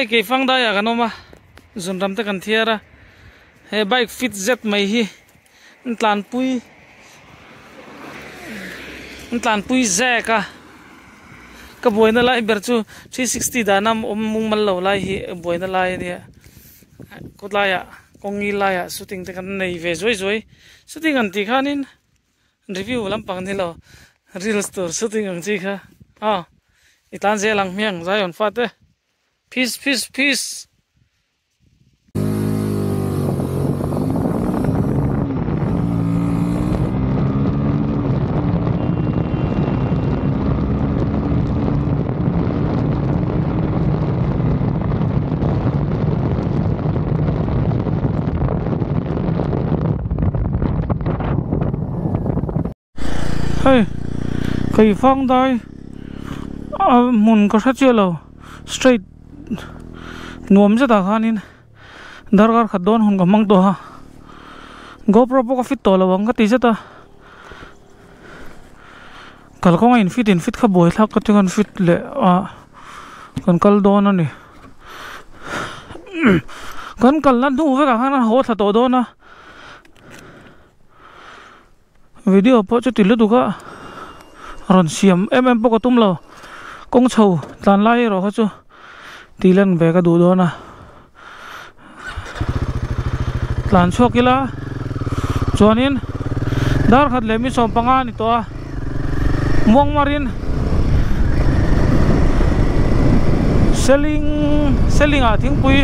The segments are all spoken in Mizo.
Hei keifang daiah kan awm a, zunram te kan thiar a, he bike fit zet mai hi an tlanpui an tlanpui zek a, ka buaina lai ber chu 360 dana awm mungmal lo lai hi buaina lai a nia, khawtlaiah kawng ngil laiah shooting te kan nei ve zuai zuai, shooting an tih khanin Review lampang ni lo reels tur shooting ang chi kha aw i tan zel ang hmiang Zion fate peace peace peace. Hei kei fang dai a hmun ka hre chiah lo straight nuam zetah khanin darkar khat dawn hun ka hmang tawh a gopro pawh ka fit tawh lo ang ka ti zet a kalkawng a in fit in fit kha buai thlak ka ti khan fit leh a kan kal dawn a ni kan kalna hnu vekah khan a haw thla tawh dawn a. Video pawh chuti lutuk a rawn siam em em pawh ka tum lo kawng chho tlan lai erawh kha chu tih lan ve ka duh dawn a tlan chhuak ila chuanin dar khat leh mi 15 a ni tawh a muangmarin seling seling ah thingpui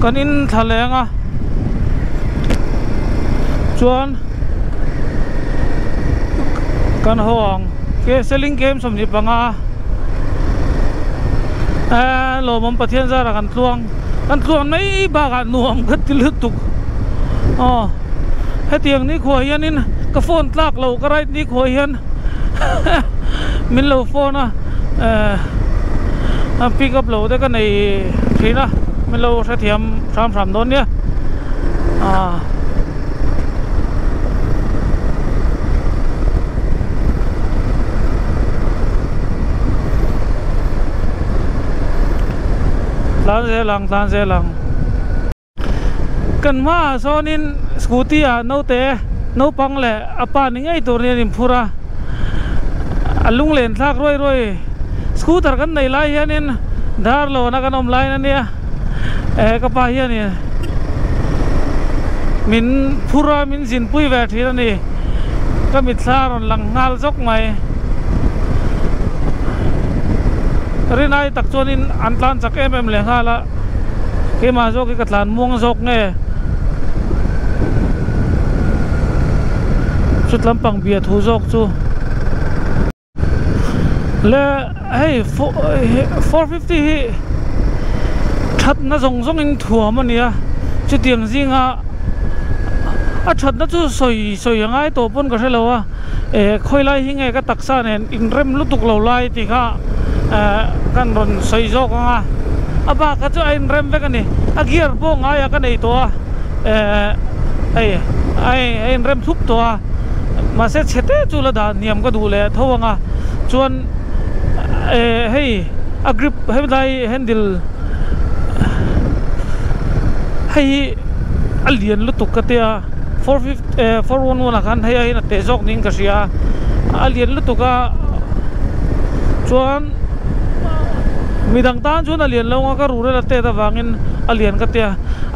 kan in thla leng a chuan kan haw ang ke seling kem 25 eee lawmawm Pathian zara kan tluang kan tluang mai bakah nuam ka ti lutuk aw hetiang nikhua hianin ka phone tlak lo ka right nikhua hian min lo phone a eh a pick up lo te ka nei thin a min lo hrethiam hram hram dawn nia ah. Tlan zel ang tlan zel ang. Kan hmaah sawnin scooty ah naute naupang leh a pa ni ngei tur hian in phur a, a lunglen thlak ruai ruai. Scooter kan nei lai hianin dar lawna kan awm laiin a nia, eh ka pa hianin min phur a min zinpui ve thin a ni. Ka mitthla a rawn lang nghal zawk mai. Rinai tak chuanin an tlan chak em em leh nghal a. Keimah zawk hi ka tlan muang zawk nge chut lampang bia thu zawk chu le hei 450 hi thatna zawng zawng in thuam a nia chutiang zinga a thatna chu sawi sawi a ngai tawh pawn ka hre lo a eh khawi lai hi nge ka taksa nen inrem lutuk lo lai tih kha eh kan rawn sawi zawk ang a a bak kha chu a inrem vek a ni a gear pawh ngaiah ka nei tawh a eh hei a inrem thup tawh a mahse chhe te chu la dah hniam ka duh leh tho ang a chuan eh hei a grip helai handle hei hi a lian lutuk ka tia. 450 eh 411 ah khan hei aiin a teh zawk niin ka hria a lian lutuk a chuan midang tan chuan a lian lo ang a ka ruhrel a tet avangin a lian ka tia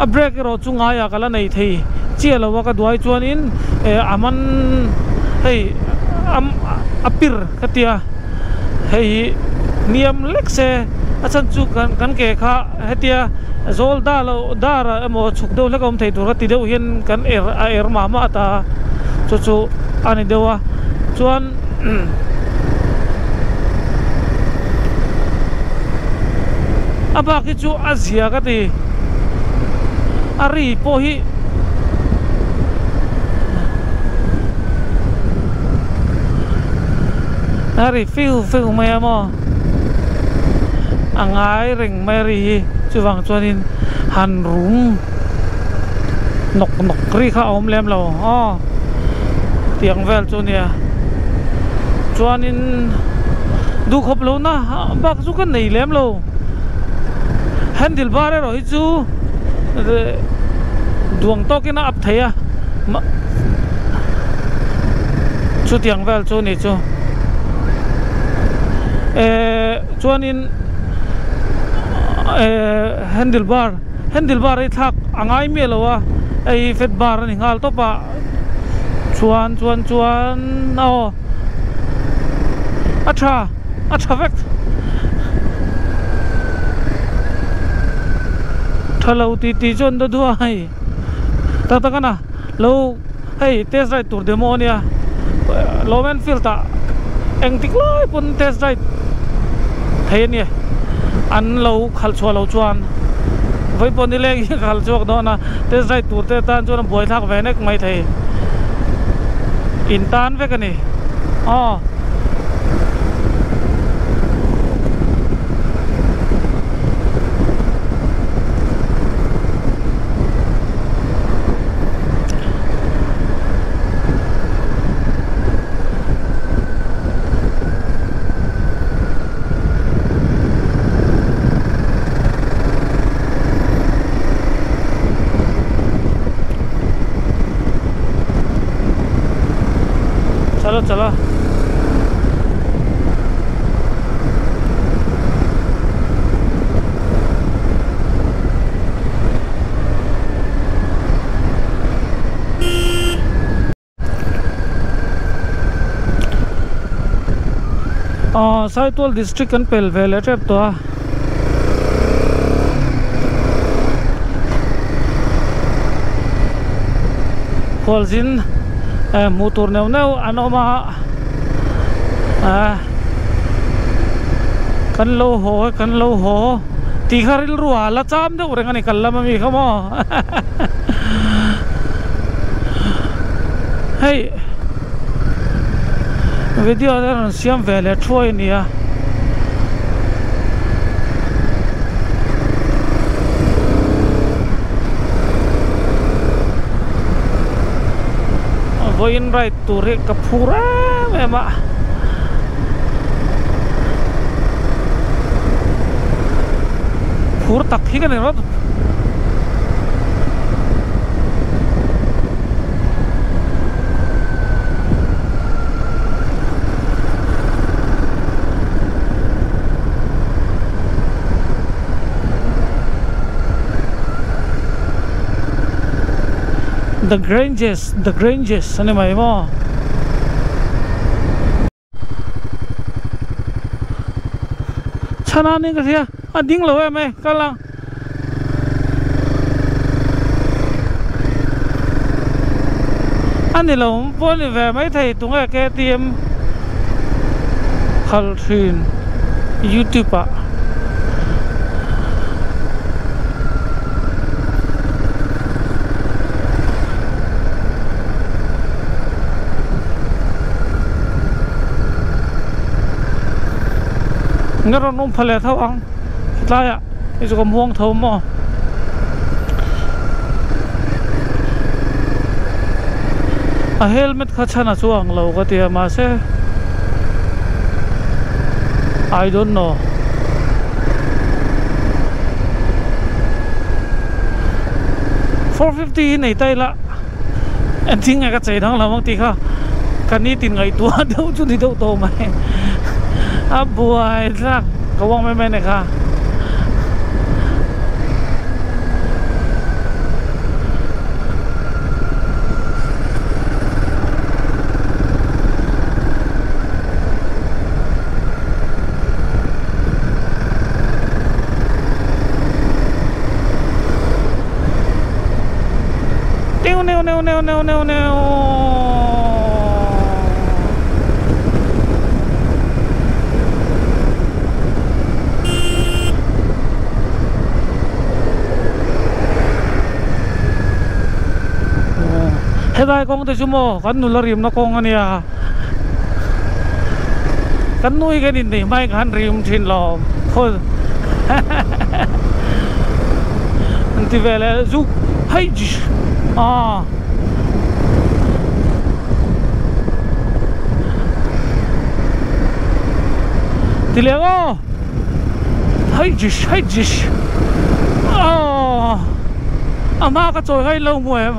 a brake erawh chu ngaiah ka la nei thei chiah lo a ka duai chuanin eh a man hei a pir ka tia hei hi hniam lek se a chhan chu kan kan ke kha hetia zawl dar loh dar ah emaw chhuk deuh hlek a awm thei tur a ti deuh hian kan er a er mah mah ta chu chu a ni deuh a chuan a bak hi chu a zia ka ti a ri pawh hi a ri fiu fiu mai a maw a ngai reng mai a ri hi chuvang chuanin han rum nawk nawk ri kha a awm lem lo aw tiang vel chu nia chuanin duhkhawp lohna bak chu ka nei lem lo. Handle bar erawh hi chu duang tawkin a up thei a chutiang vel chu ni chu ehh chuanin ehh handle bar handle bar hi thlak a ngai miah lo a hei fat bar a ni nghal tawp a chuan chuan chuan aw a tha a tha vek tha lo tih tih chuan daw duai hei tak tak a na lo hei test ride tur demo a nia Lawmen field ah engtik lai pawn test ride thei a ni an lo khalh chhuah loh chuan vawi pawh nileng hi a khalh chhuak dawn a test ride tur te tan chuan a buaithlak ve nek mai thei in tan vek a ni aw. Chalo chalo. Aw Saitual district kan pel ve leh tep tawh a. Khualzin eh hmuh tur neuh neuh an awm a eh kan lo haw kan lo haw tih kha rilru ah la cham deuh reng a ni kal lam ami kha maw. Hei video te rawn siam ve leh thuai a ni a. Vawiin ride tur hi ka phur em em a. Phur tak hi ka ni rawt. The Granges The Granges a ni mai maw. Chhana nen ka hria a ding lo em e kal ang. A ni lo pawh a ni ve maithei tunge KTM khal thin youtube ah. Nga rawn awm pha leh tho ang tlaiah hei chu ka muang tho maw. A helmet kha chhan a chuang lo ka ti a mahse I don't know. 450 hi nei ta ila engtin nge ka chei dang lo ang tih kha ka nitin ngaihtuah deuh chu ni deuh tawh mai a buai thlak ka uang mai mai a ni kha. Neu neu neu neu neu neu neu. Helai kawng te chu maw kan nula rimna kawng a nia kan nui kan inneih hmain ka han rim thin lo khaw an ti vel e zuk hei aw ti leh ang aw. Hei jish hei jish. aw a hma ka chawi ngai lo hmu em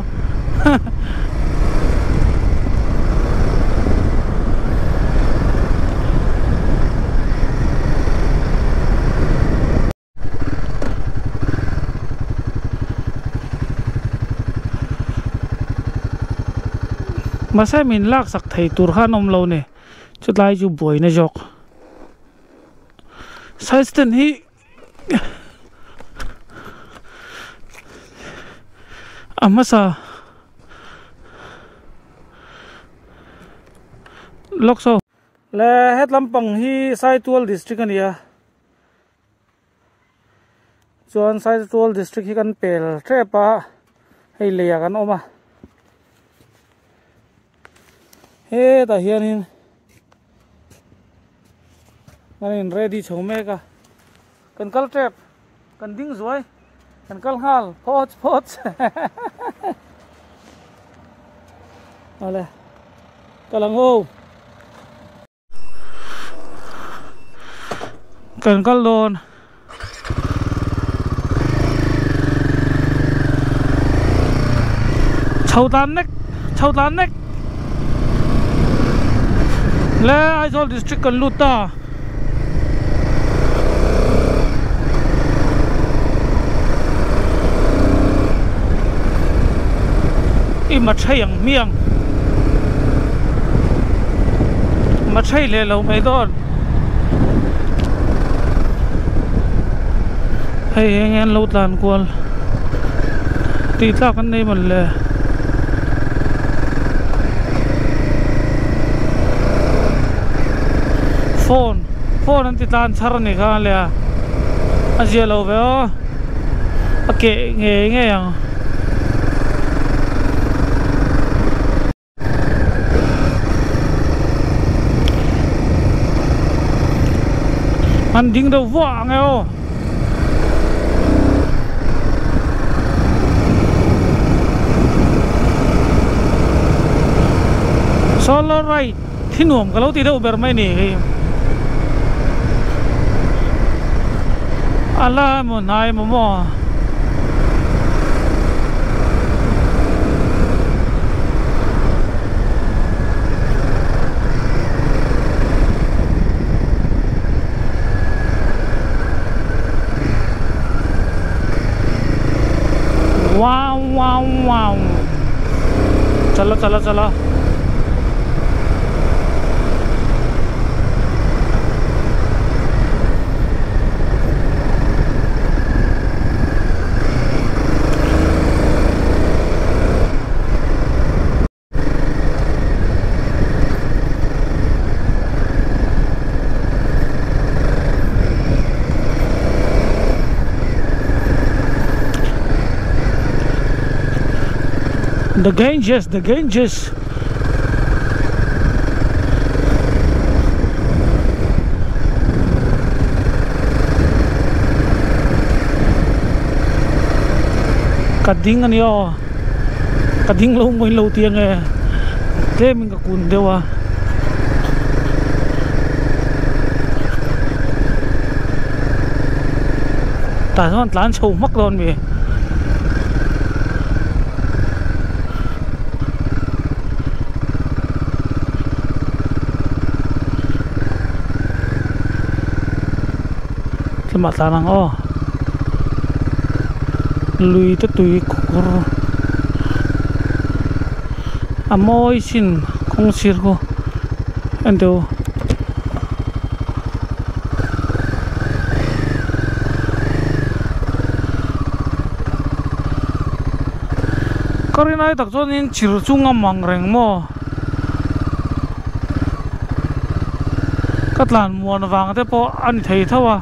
Mahse min laksak thei tur khan awm lo ni chutlai chu buaina zawk side stand hi a hmasa lawk saw le hetlam pang hi Saitual district a ni a. Chuan Saitual district hi kan pel tep a hei lei ah kan awm a hetah hianin kan in ready chho mek a kan kal tep kan ding zuai kan kal nghal phawt phawt awle kal ang aw. Kan kal dawn. Chho tlan mek, chho tlan mek. Le Aizawl district kan lut ta. I mathei ang hmiang. Mathei leh lo mai dawn. Hei eng nge an lo tlan kual tih tlak an nei mawn le. Phone phone an ti tlan chhar a nih kha le a a zia lo ve aw a keh ngei ngei ang. An ding deuh vuah ang e aw. Solo ride thi nuam ka lo ti deuh ber mai ni hei. A la emaw hnai emaw maw. Wow wow wow chalo chalo chalo The Ganges, the Ganges. Ka ding a ni aw. Ka ding lo mawi lo tih ange tlem in ka kun deuh a. Tah chuan tlan chho hmak dawn mi. Tlema tlan ang aw lui te tui khur a mawi chin kawng sir khu en teh u. Ka rinai tak chuanin chir chung a mang reng maw ka tlan muan vang te pawh a ni thei tho a.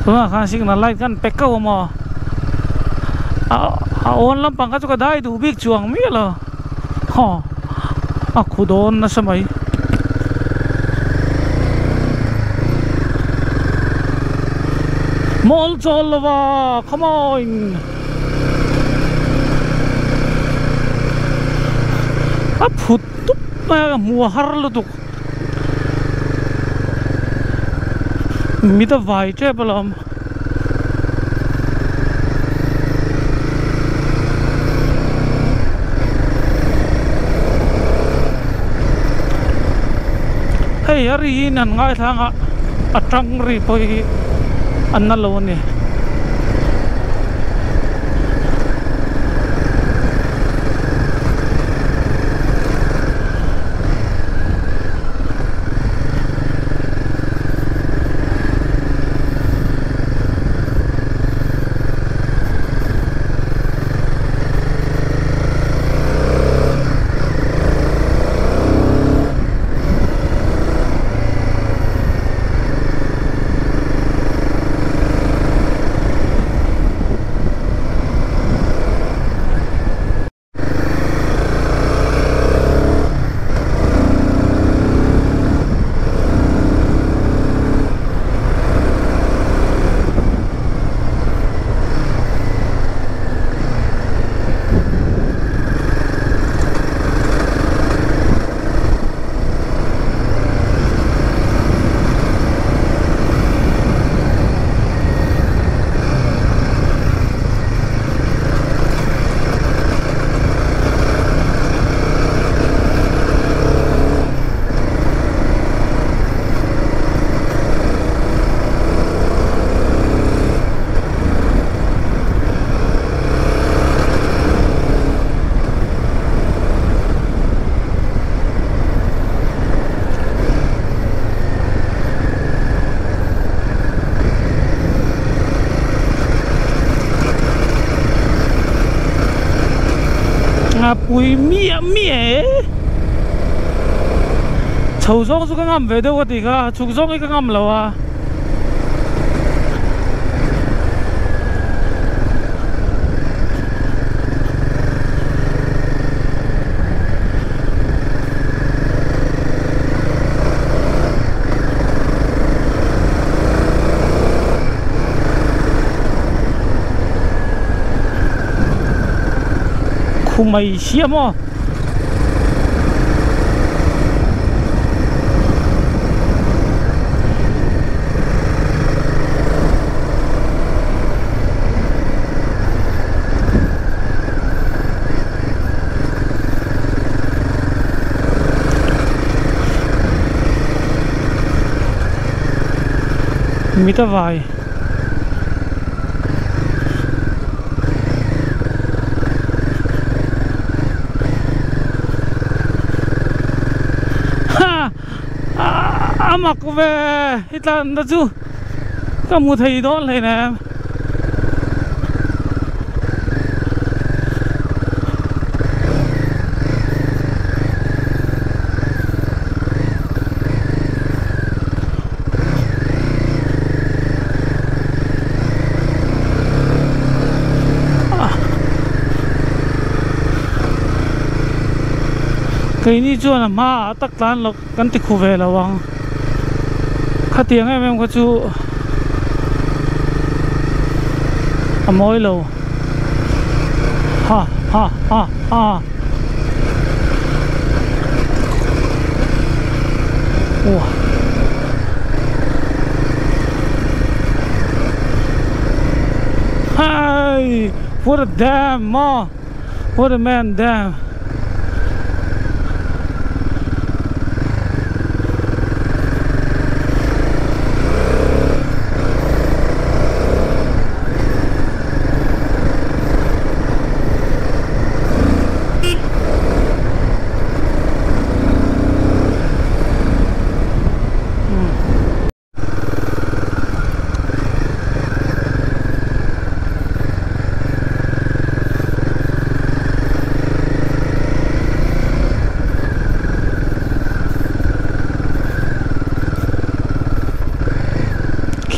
Tunah khan signal light khan pe kau a maw a awn lampang kha chu ka dai duh bik chuang miah lo haw a khu dawn nasa mai. Mawl chawl lova come on. A phut tup mai a ka hmu a har lutuk mit a vai tep alawm. Hei a ri in an ngaithlang a a tang ri pawh hi a na lo a ni. A pui miah miah e chho zawng chu ka ngam ve deuh ka tih kha chhuk zawng hi ka ngam lo a. Khumai siam aw. Mit a vai. Ha a mak ve i tlanna chu ka hmu thei dawn hleinem. Keini chuan a hmaah tak tlan loh kan ti khu ve lo ang khatiang em em kha chu a mawi lo ha ha ha ha Hey what a damn maw what a man damn.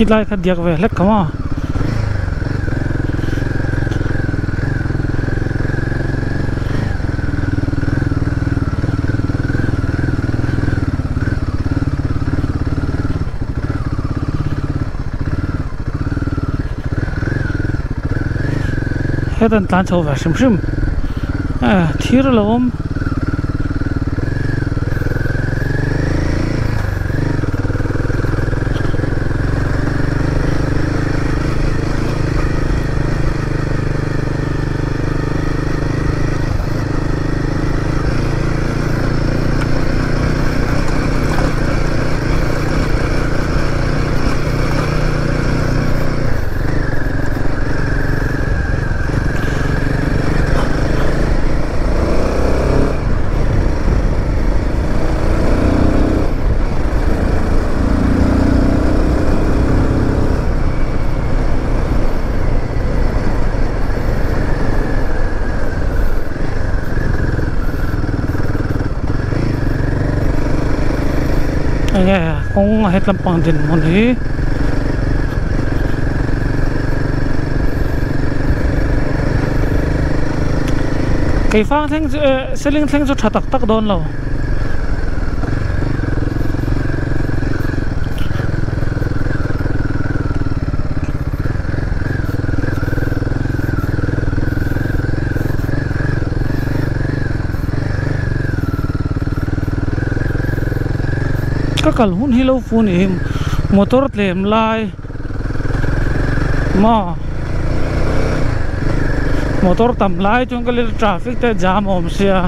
Khilai kha diak ve hlek kha maw. Hetan tlan chho ve hrim hrim thir a lo awm. kawng a hetlam pang dinhmun hi. Keifang thleng chu eh seling thleng chu tha tak tak dawn lo. Ka kal hun hi lo fu ni hi motor tlem lai maw motor tam lai chuan ka lel traffic te jam a awm sia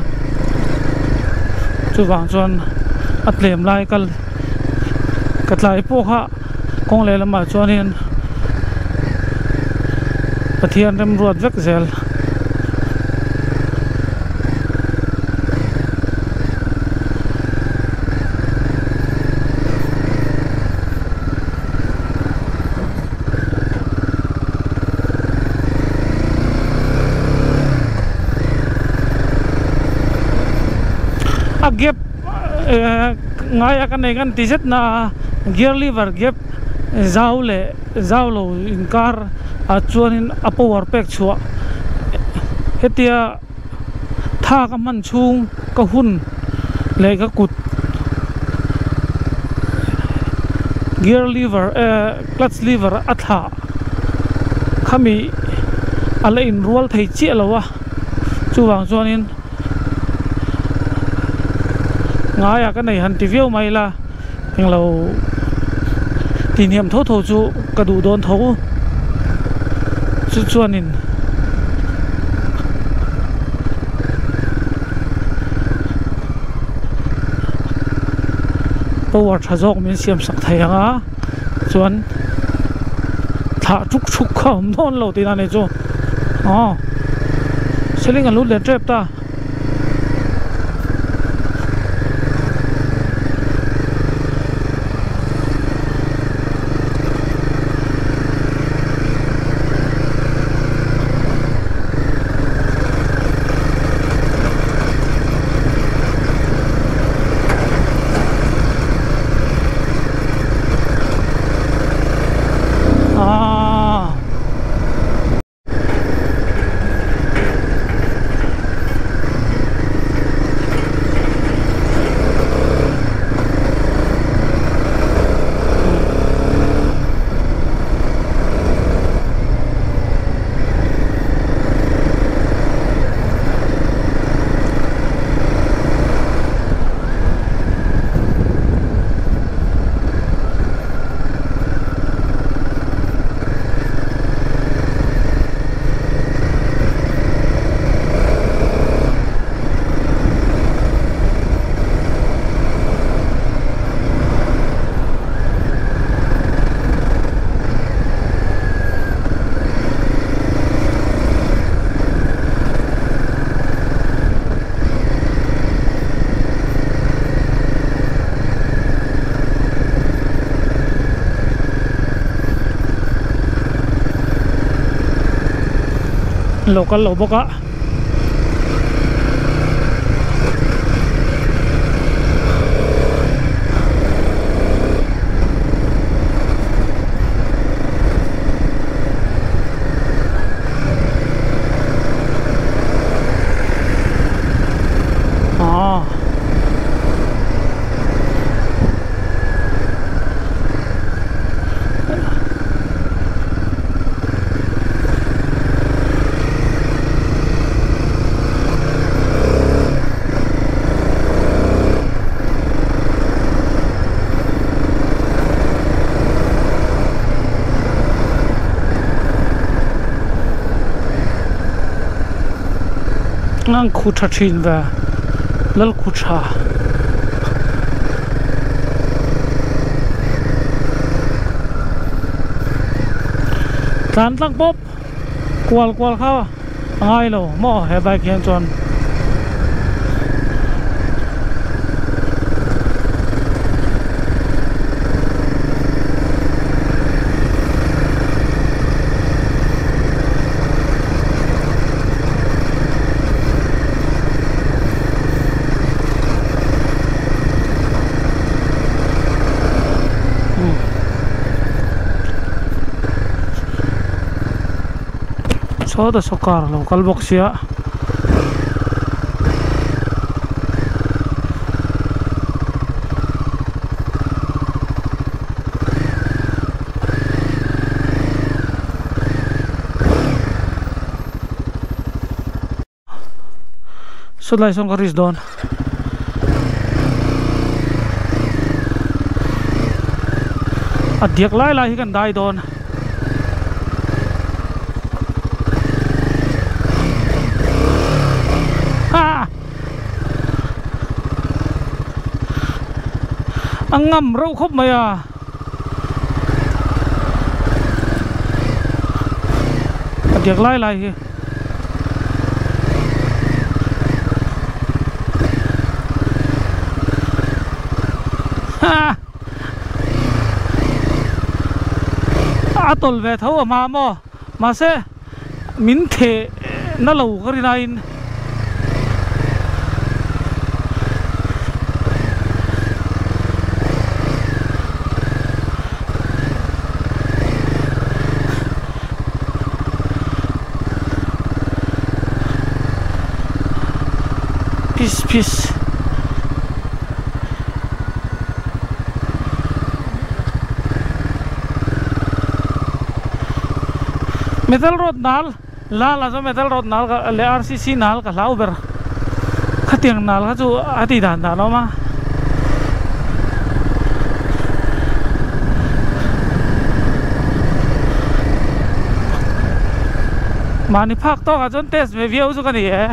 chuvang chuan a tlem lai kal ka tlai pawh kha kawng lehlamah chuanin Pathian remruat vek zel. A gap eh ngaia ka nei kan ti zet na a gear lever gap zau leh zau lo inkar ah chuanin a power pek chhuah hetia. Tha ka hman chhung ka hun leh ka kut gear lever eh clutch lever a thlah khami a la inrual thei chiah lo a chuvang chuanin ngaiah ka nei han ti viau mai ila englo tihniam tho tho chu ka duh dawn tho chu chuanin power tha zawk min siam sak thei ang a chuan thlah thuk thuk kha a awm dawn lo tihna a ni chu aw ceiling a lut leh tep ta. Ah. Lo kal lo bawk a. Aw. Ngang khu tha thin ve lal khu tha. Tlan tlang pawp kual kual kha a ngai lo maw he bike hian chuan. Sawta saw car a lo kal bawk sia. Sawtlai sawn ka risk dawn. A diak lai lai hi kan dai dawn. Ha! A ngam reuh khawp mai a. A diak lai lai hi. A tawlh ve tho a hma maw mahse min theh na lo ka rin aiin Peace peace. Metal road nal la la chu metal road nal ka leh rcc nal ka hlau ber khatiang nal kha chu a tih dan dan a awm a. Mahni phak tawkah chuan test ve viau chu ka ni e.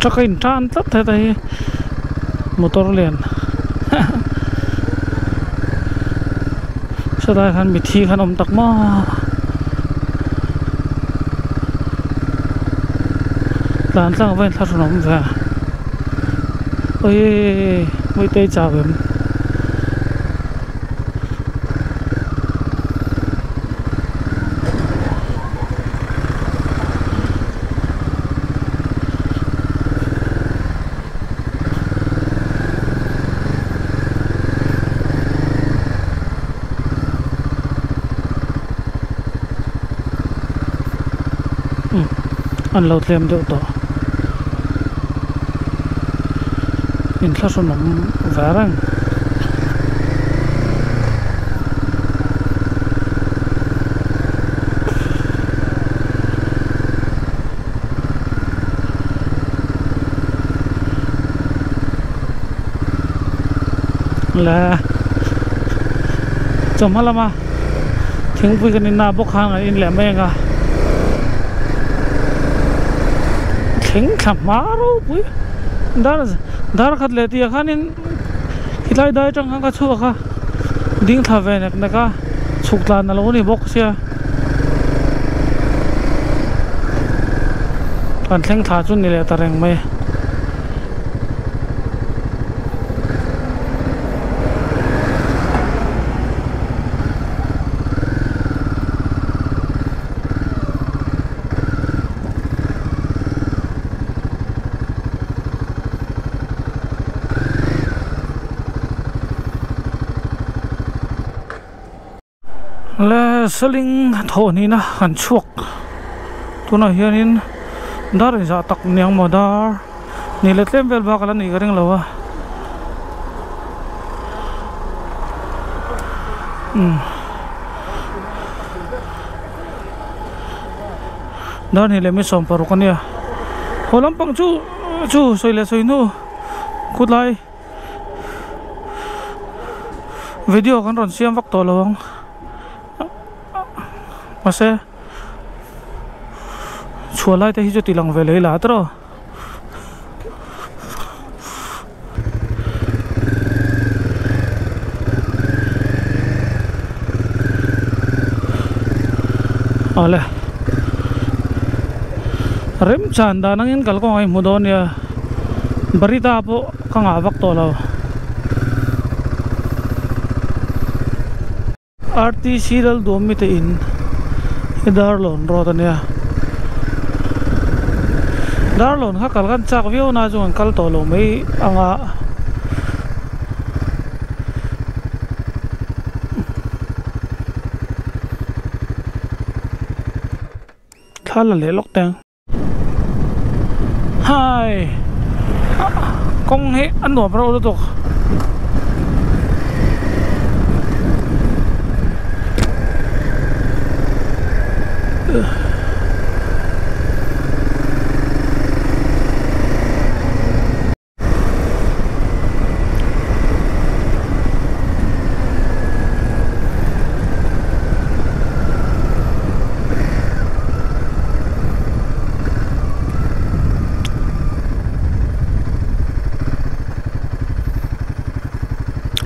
Truck a intan tlat heta hi motor lian satlai khan mithi khan awm tak maw tlan tlang vawiin thla hran awm ve a awii mawitei chau em. An lo tlem deuh tawh inthlahrun awm ve reng. Le chawhma lama thingpui kan inna bawk khan kan in leh mai ang a thleng thla hma ropui dar dar khat leh tih ah khanin khilai dai atang khan ka chhuak a ding thla ve nek nek a chhuk tlan alo ni bawk sia kan thleng thla chu ni leh ta reng mai. Le saling thawh hnihna han chhuak tunah hianin dar inzah tak niang maw dar ni leh tlem vel bak a la nih ka ring lo a umm dar hnih leh mi 16 a nia haw lampang chu chu sawi leh sawi hnu khutlai. Video kan rawn siam vak tawh lo ang mahse chhuah lai te hi chu ti lang ve lei la tawh. Awle remchan dan angin kalkawng a inhmu dawn nia Barita pawh ka ngah vak tawh lo. RTC Lalduami te in hi Darlawn road a nia Darlawn kha kal kan chak viau na chu kan kal tawh lo mai ang a. Thla la leh lawk teng. Hai kawng hi a nuam reuh lutuk.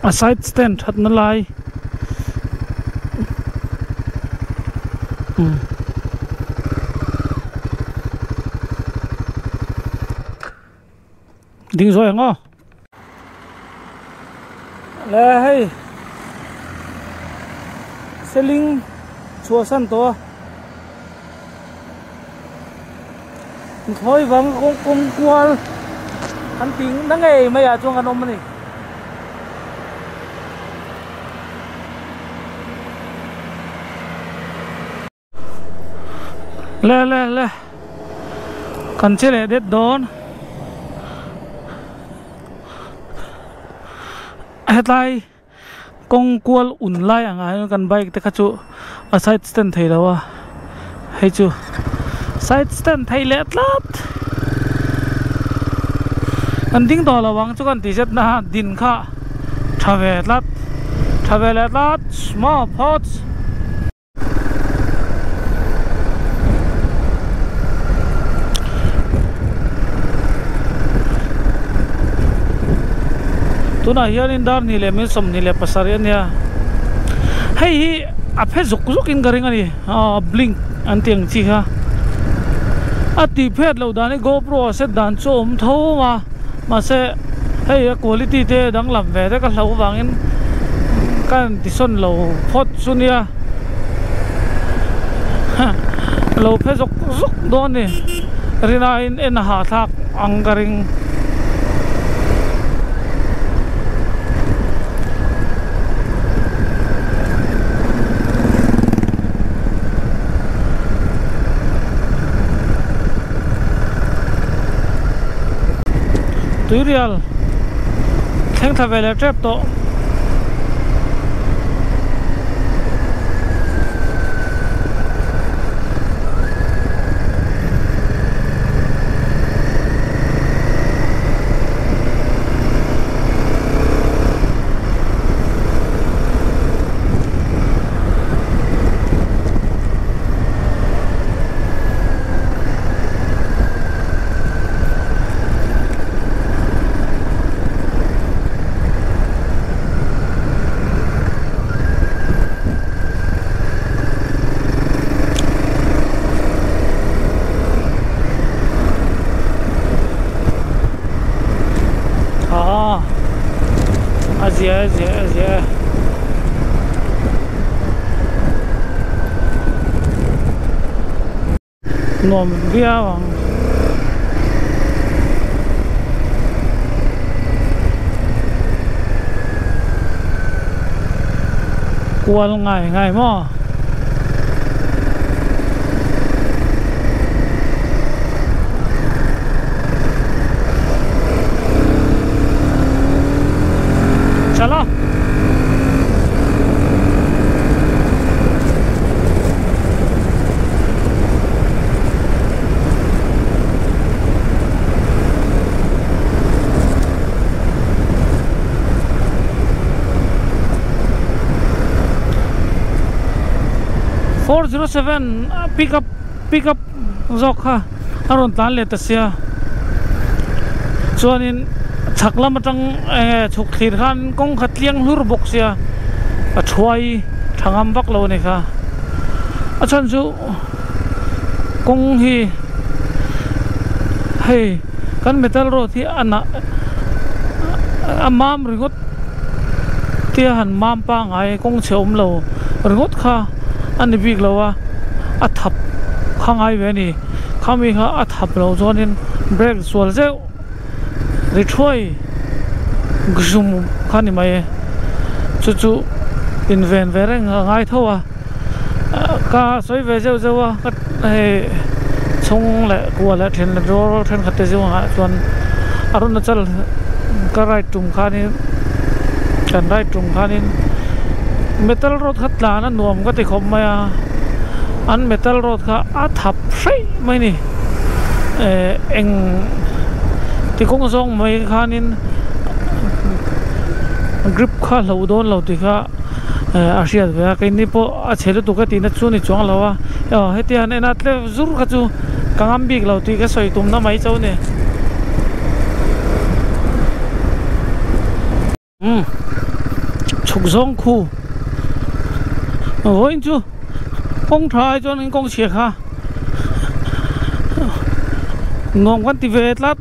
A side stand that na lai umm. Ding zawi ang aw. Le hei seling chhuah san tawh a thlawi vang kawng kawng kual an tih na ngei mai ah chuan kan awm a ni. Le le le kan che leh det dawn hetlai kawng kual un lai ang ah hian kan bike te kha chu a side stand thei lo a hei chu side stand thei leh tlat kan ding tawh lo ang chu kan ti zet na din kha tha ve tlat tha ve leh tlat maw phawt. Tunah hianin dar ni leh min 27 a nia hei hi a phe zuk zuk in ka ring a ni aw blink an tih ang chi kha a tih phet loh dan hi gopro a set dan chu a awm tho a mahse hei a quality te danglam ve te ka hlauh avangin ka intisawn lo phawt chu nia. Lo phe zawk zawk dawn a ni rinaiin en a hahthlak ang ka ring. Tuirial thleng thla ve leh tep tawh. Ah a zia a zia a zia Nuam viau ang. Kual ngai ngai maw. Chalo. 407 pickup pickup zawk kha a rawn tlan leh ta sia chuanin chhak lam atang eng nge chhuk thlir khan kawng kha tliang hlur bawk sia a thuai tha ngam vak lo a ni kha. A chhan chu kawng hi hei kan metal road hi a nah a mam ringawt tia han mam pangngai kawng chhe awm lo ringawt kha a ni bik lo a a thap kha ngai ve a ni khami kha a thap loh chuanin brake sual zeuh ri thuai zum kha ni mai chu chu inven ve reng a ngai tho a ka sawi ve zeuh zeuh a ka hei chhung leh kua leh then leh rual rual thenkhat te zingah chuan Arunachal ka ride tum khanin kan ride tum khanin metal road kha tlan a nuam ka ti khawp mai a an metal road kha a thap hreih mai a ni eh eng ti kawng zawng mai khanin grip kha hloh dawn lo tih kha a hriat ve a keini pawh a chhe lutuk a tihna chu a ni chuang lo a aw heti han en a tlem zur kha chu ka ngam bik lo tih ka sawi tumna mai chauh a ni. Umm chhuk zawng khu vawiin chu kawng tha ai chuan kawng chhia kha nuam kan ti ve tlat.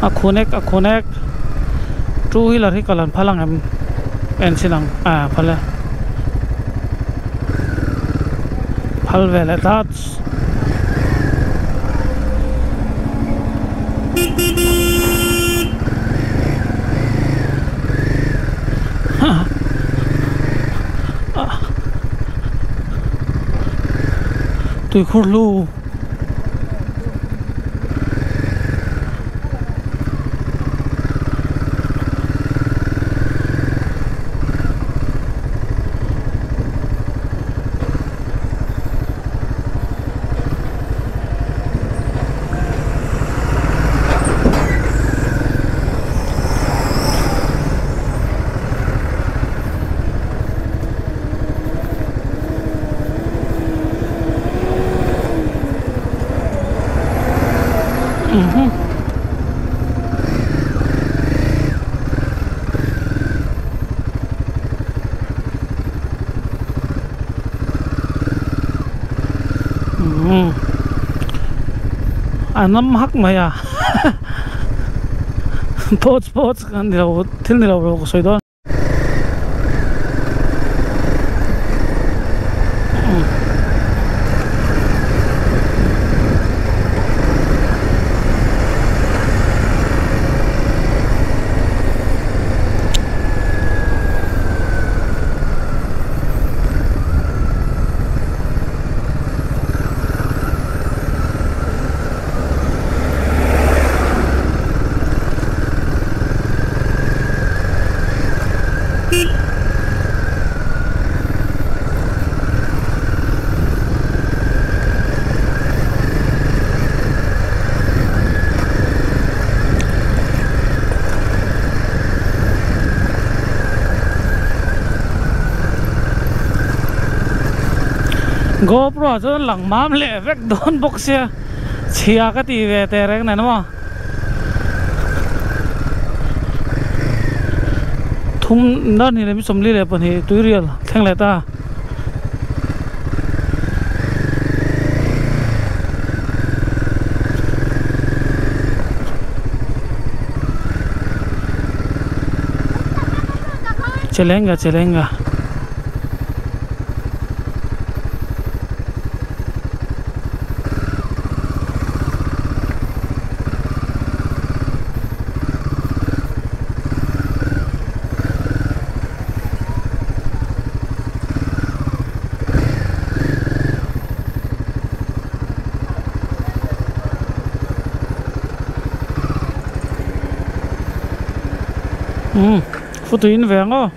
A khunek a khunek two wheeler hi kal an phal ang em en chhin ang ah phal e phal ve leh tlat. Tuikhur hlu. A nam hak mai a pawch pawch kan ni lo thil ni lo lo ka sawi dawn. GoPro ah chuan lang mam leh vek dawn bawk sia chhia ka ti ve teh reng nen maw thum dar hnih leh mi sawmli leh pahnih tuirial thleng leh ta. Chelengga chelengga. Umm futuin ve ang aw.